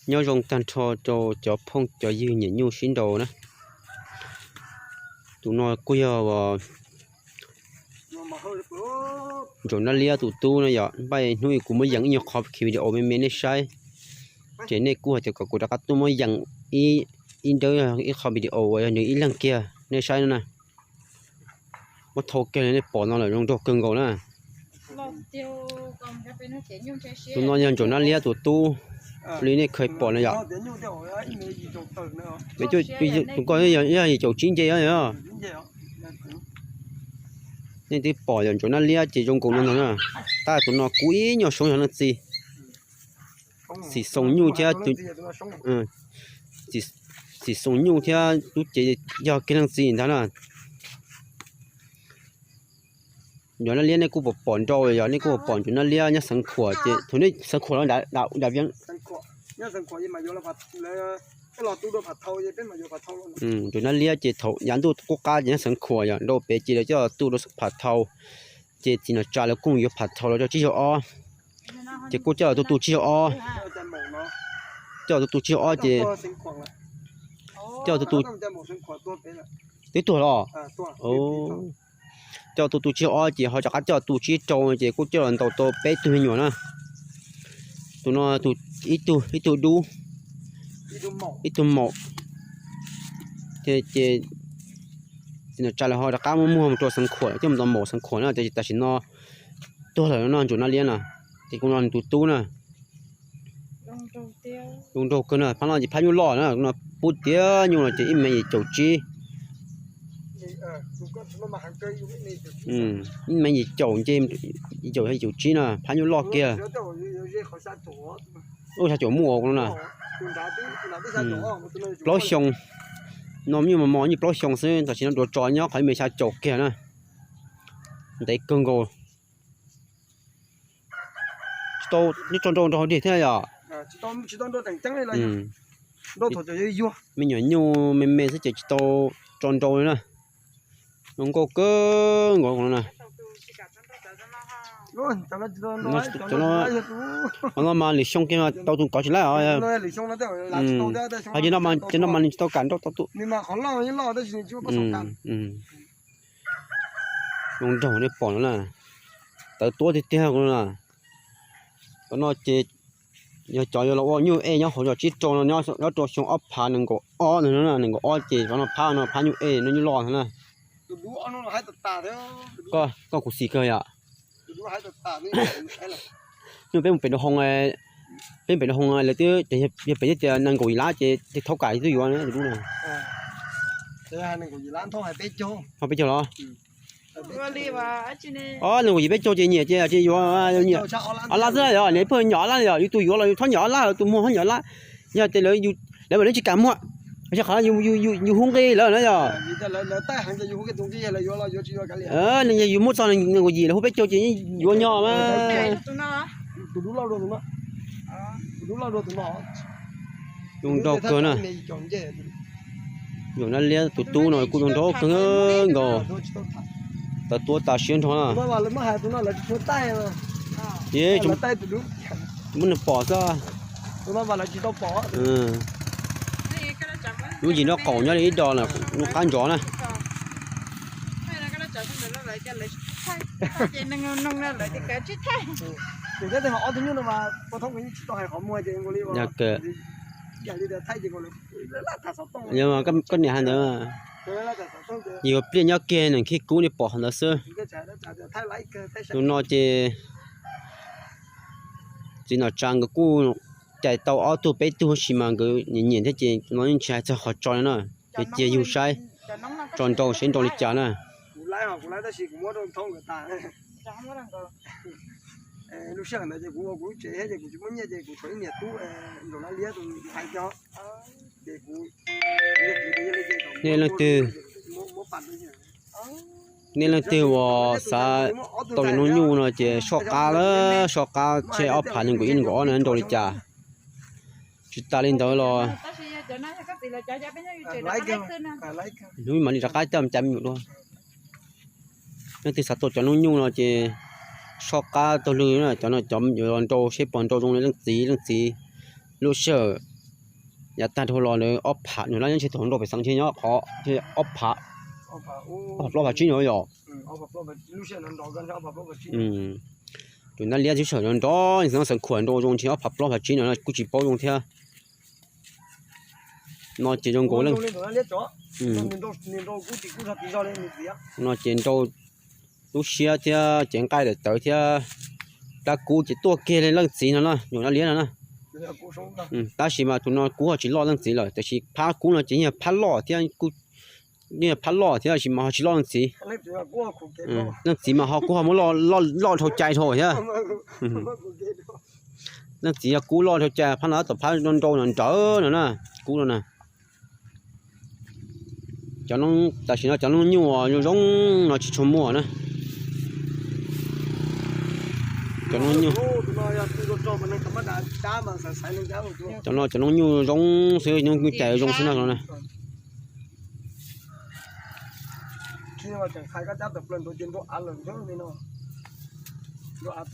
Nyob zoo tag nrho rau cov phooj cov ywg nyiam nyuj sib nraus na. Tus no kuj yog Ntsaum Nab Liab tus tub no yom. Npaj hnub kuv muab yees ib nyuag qhov video me me nej saib, ces nej kuj hais tias kom kuv rov qab tuaj muab yees ib, ib nrab ib qho video uas yog nws ib leeg kiag nej saib no na. Muab thau kiag li nej pom no lawm zoo nraug kawg nkaus na. Tus no yog Ntsaum Nab Liab tus tub, li nej kheev pom no yom. Tus ko yog yim caum tsib nce. Nej twb pom yog Ntsaum Nab Liab ces zoo nkaus no ntag na. Tab tus no kuj ib nyuag soob yog leej txiv. Xim Xoom Nyuj thiab, Xim Xoom Nyuj thiab Tub Cev yog kiag leej txiv ntag na. Ntsaum Nab Liab nej kuj pom pom nrau yog nej kuj pom Ntsaum Nab Liab nyob Xeev Khuam ces thaum nej Xeev Khuam los nram Vias. Ntsaum Nab Liab ces thaum yav ntuj qub qab ces nyob Xeev Khuam yog nrau pem ces lawv coj tu rau Pham Thau, ces txiv Nom Tsa lawv kuj yuav Pham Thau los rau tsib caug ob, ces kuj coj tu tu tsib caug ob, coj tu tu tsib caug ob ces coj tu tu twb tuag los. Coj tu tu tsib caug ob ces ho rov qab coj tu tsib rau ces kuj coj los ntaus tau peb tug me nyuam na. Tus no tus, ib tug dub, ib tug maum. Ces txiv Nom Tsa lawv ho rov qab muab muag mus rau Xeev Khuam, coj mus ntaus maum Xeev Khuam na, tiam sis tam sim no tuag lawm no Ntsaum Nab Liab na. Ces kuv no nws tus tub na. Zoo nraug kawg na, phab no ces phab nyuj loj na, no pub tiav nyuj no ces ib mev yim caum tsib. Ib mev yim caum nce, yim caum, yim caum tsib na, phab nyuj loj kiag. Ub, xya caum muaj ua no na. Plaub xyoo, no nyuj mos mos nyuj plaub xyoo xwb, tam sim no duav tso nyob qhov ib mev xya caum kiag na. Ntev kawg nkaus. Tsis tau, neb tso nrau nrau hauv dej thiab yom? Me nyuam nyuj me me xwb ces tsis tau tso nrau li na. Zoo nkauj kawg nkaus no na. Qhov no mas lwm xyoo kiag mas tau tus kov tsis laib os. Hais tias no mas nws tsis tau kam nrau tau tus. Zoo nraug nej pom no na. Tawv tuab tiag tiag no na. Qhov no ces yog cov yuav los ua nyuj ej nyob hauv zos Tsib Rau no, nyob rau xyoo ob phav nees nkaum ob ntawd no, nees nkaum ob ces qhov no phab no phab nyuj ej no nyuj loj ntag na. Koj kuv xis kawg yom. Nyuj peb mus pem nraum hoo, peb mus pem nraum hoo lawv twb, yog pem twb tias nees nkaum yim lab ces thaub kam twb yuav tus dub no. Ho peb caug los? Os, nees nkaum yim peb caug ces nyiam ces yuav, nyiam ob lab xwb yog, nws pheej nyiam ob lab yog, yus tus yuav los yus txhob nyiam ob lab, tus muag txhob nyiam ob lab. Yog tias lawv, lawv mam li tsis kam muag, qhov no yus hu nqi lawm na yog. Yog yus muab txog nees nkaum yim lawv hu peb caug ces yuav nyog mas. Zoo nraug kawg na. Zaum no liab tus tub no kuj zoo nraug kawg nkaus. Tawv tuab tas siab nrho na. Muab nws pom xwb. Lub yim nraub qaum nyob li ib do lub qab ntsov na. Koj niam hais ntawd, yuav pliaj nyob kiag nees khib kub nej pom qhov ntawd xwb. Tus no ces txiv Nom Tsa nkawd kuj cais tau ob tug peb tug tab sis mas nkawd nyiam nyiam thiab ces no yeej tsis hais txog qhov tso li na. Ces cia yug saib, tso nrau saib nrau li cas na. Nej leej twg, nej leej twg uas xav tau cov noob nyuj no ces soj qab, soj qab tsheej ob phav nees nkaum ib nees nkaum ob no nrau li cas. Tsis tas li ntawd los hnub mam li rov qab coj cov me nyuam dua. Leej twg xav tau cov noob nyuj no ces soj qab taug lw, cov no cov yuav los nrau seb puas nrau zoo li leej txiv, leej txiv Lub sij hawm yav tag dhau los ntawd ob phav, nws lab nyob ntshe thaum nrau pem xeev ntshe nyob qhov ob phav, ob phav plaub phav tsib no yom. Tus nab liab lub sij hawm no nrov, xeev khuam nrau zoo ntshe ob phav plaub phav tsib no kuj tsis paub zoo thiab. No ces zoo nkaus leej, no ces nrau lub siab thiab cev nqaij daim tawv thiab dab kub ces tuaj kiag li leej txiv no na, nyuam nab liab no na. Tab sis mas tus no kub ho tsis loj leej txiv lawm, tiam sis phab kub no ces yeej phab loj thiab, yeej phab loj thiab tab sis mas ho tsis loj leej txiv. Leej txiv mas ho kub ho muab loj dhau cai dhau thiab. Leej txiv yog kub loj dhau cai, phab no tom phab nrau nrau no nrawv no na, kub no na. Cov, tam sim no cov noob nyuj zoo zoo no tsis tshua muaj na. Cov noob nyuj, cov no cov noob nyuj zoo xwb, noob nyuj cais zoo xwb na no na. Rau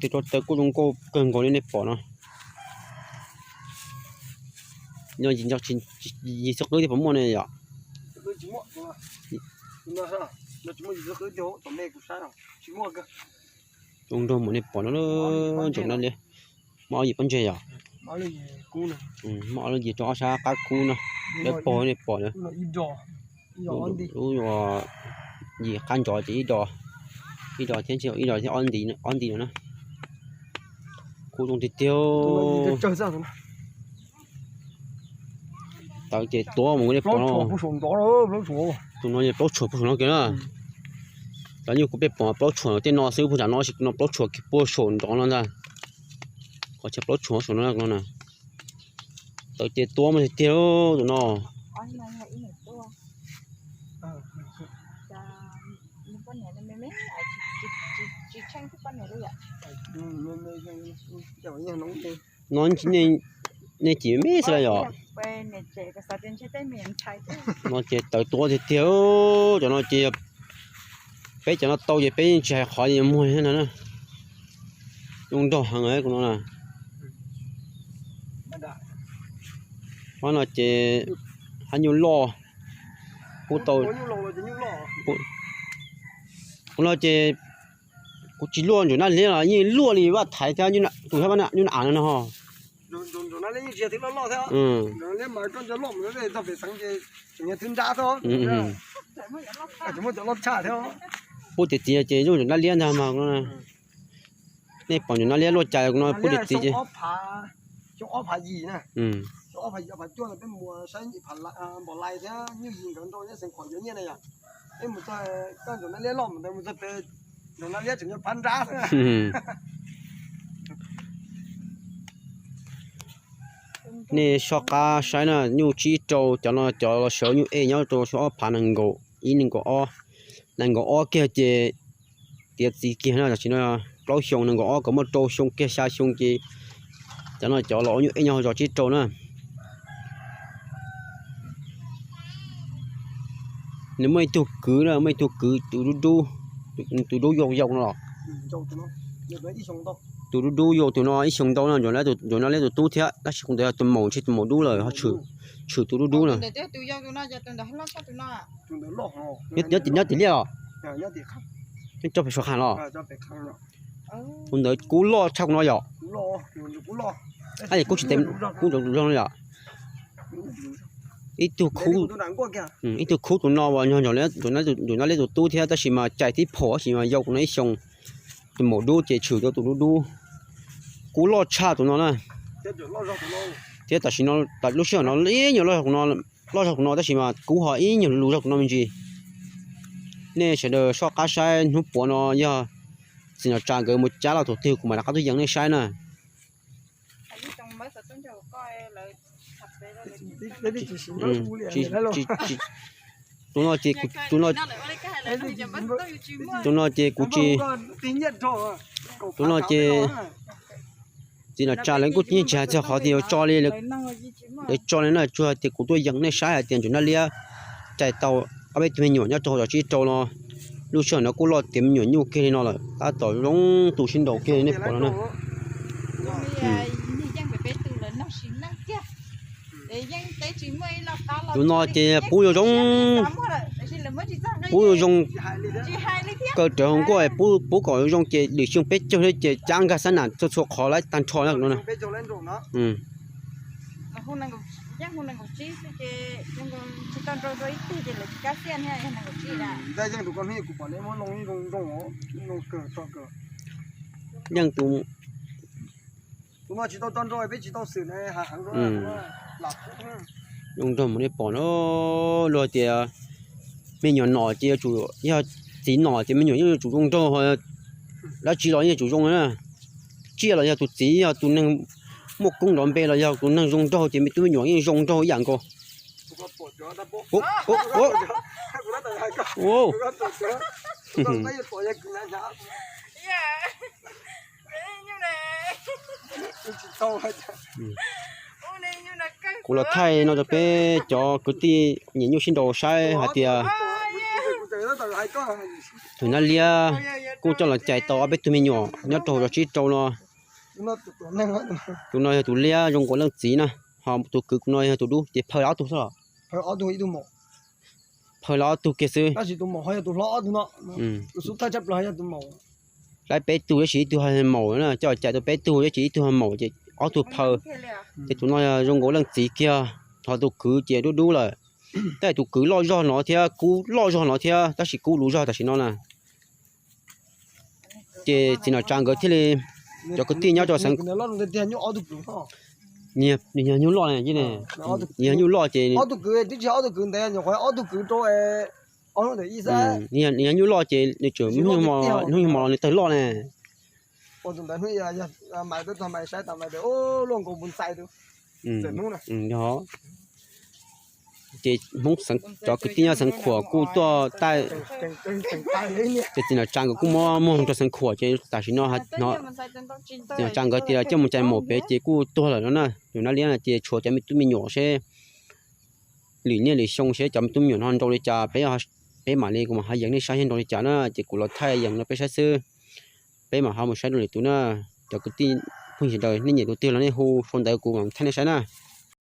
tes rau taw kuj zoo nkauj kawg nkaus li nej pom no. Yog yim txoj qwb thiaj puas muaj ne yom? Zoo nraug mas nej pom no, ntsaum nab liab. Muaj ob lub yim pob ntseg yom? Muaj ob lub yim rau ob sab qab kub no, dawb paug nej pom na. Lub yim qab nrov ces ib do, ib do thiab, ib do thiab ob nti no na. Kub zoo tiag tiag. Tawv ces tuab mus nej pom no. Tus no plaub tshuam puag saum no kiag na. Cov nyuj kuv peb pom plaub tshuam tej no xwb, puag saum no, no plaub tshuam kiag puag saum nrov no ntag. Qhov chaw plaub tshuam saum no na. Tawv ces tuab mas tiag tiag tus no. No nej cim me xwb yom. No ces tawv tuab tiag tiag. Cov no ces peb cov no tau ces peb yeej tsis hais qhov yuav muag no na. Zoo nraug heev tus no na. Qhov no ces hab nyuj loj, kuj tau. Qhov no ces kuv tsis luaj ntsaum nab liab los yeej luaj li vaj thaiv thiab tus nyuj nav no no. Pub tiav txiv ces zoo ntsaum nab liab ntag mas. Nej pom ntsaum nab liab luaj cas no pub tiav txiv ces Nej soj qab saib na, nyuj tsib rau, cov no cov los sawv nyuj ej nyob rau xyoo ob phav nees nkaum ib nees nkaum ob, nees nkaum ob kiag ces tiav txiv kiag na, tam sim no plaub xyoo nees nkaum ob kom muaj rau xyoo kiag xya xyoo ces cov no cov los ua nyuj ej nyob zos tsib rau na. Nws muaj ib tug kwv na, muaj ib tug kwv tus dub dub, tus dub yau yau no los. Tus dub dub yau tus no ib xyoo ntau no, ntsaum nab liab tus tub thiab, tab sis kuv ntawd yog tus maum, tsis tus maum dub lawm, ho tshwm tus dub dub na. Nyob tim liaj os. Nyob pem Suav Qhas los. Tus ntawd kub loj tshaj kuv no yom. Ab, kub tsis tes, kub ntsaum zog no yom. Ib tug khub, ib tug khub tus no uas nyob ntsaum nab liab tus tub thiab, tab sis mas cais tib phaum tab sis mas yau kuv no ib xyoo. Tus maum dub ces tshwm tau tus dub dub. Kub loj tshaj tus no na. Thiab tam sim no, lub sij hawm no ib nyuag loj zog kuv no, loj zog kuv no tab sis mas kub ho ib nyuag lus zog kuv no me ntsis. Nej sawv daws soj qab saib hnub puav no yog txiv Nom Tsa nkawd mus cab los thaum twg kuv mam rov qab tuaj yees nej saib na. Tus no ces, tus no ces kuv tsis, tus no ces txiv Nom Tsa lawv kuj yeej tsis hais txog qhov tias yuav tso li, lawv tso li na, tsuas hais tias kuv tuaj yees nej saib hais tias ntsaum nab liab cais tau ob peb tug me nyuam nyob rau zos tsib rau no. Lub sij hawm no kuj loj tiav me nyuam nyuj kiag li no lawm, tab tom zoo tu sib nraus kiag li nej pom no na. Tus no ces pub zoo zoo, pub zoo zoo, kaw rawv hauv nkuaj, pub kom zoo zoo ces lwm xyoo peb caug thiab ces cab nkag xab nam txhua txhua qhov lawm tag nrho no. Yeej tus zoo nraug mus nej pom no, luag tias me nyuam nom ces yuav tsum, yog txiv nom ces me nyuam yeej yuav tsum zoo nraug, dab tsi los yeej yuav tsum zoo na. Tsiaj los yog tus txiv yog tus neeg muaj koob nrov npe los yog tus neeg zoo nraug ces me tub me nyuam yeej zoo nraug ib yam nkaus. Kuv los thaij no rau peb cov kwv tij nyiam nyuj sib nraus saib hais tias tus nab liab kuj coj los cais tau ob peb tug me nyuam nyob rau hauv zos tsib rau no. Tus no yog tus liab zoo nkaus leej txiv na, ho tus kwv kuv no yog tus dub ces phaw ob tug xwb los. Phaw los ob tug kiag xwb. Laib peb tug tab sis ib tug ho maum na, coj cais tau peb tug tab sis ib tug ho maum ces ob tug phaw. Ces tus no zoo nkaus leej txiv kiag, ho tus kwv ces dub dub lawm. Tab sis tus kwv loj zog no thiab kub loj zog no thiab tab sis kub luv zog tam sim no na. Ces txiv nom tsav nkawd thiaj li, cov kwv tij nyob rau xeev, nws yog nyuj loj, yog nyuj loj ces, nws yog nyuj loj ces nws tseem hnub nyoog hmo los nws tawg loj ne. Ces Hmoob, cov kwv tij nyob Xeev Khuam kuj tuaj thaij, ces txiv nom tsav nkawd kuj muab muag rau Xeev Khuam ces tam sim no, txiv nom tsav nkawd tias coj mus cais maum pem ces kuj tuag lawm no na. Tus nab liab no ces tshuav cov me tub me nyuam seb lwm niaj lwm xyoo seb cov me tub me nyuam no nrau li cas peb, peb mam li kuv mam ho yees nej saib seb nrau li cas na. Ces kuv los thaij yees no peb saib xwb, peb mam ho mus saib dua lwm tus na. Cov kwv tij phooj ywg sawv daws nej nyiam tus twg los nej hu sau ntawv kuv mam thaij nej saib na.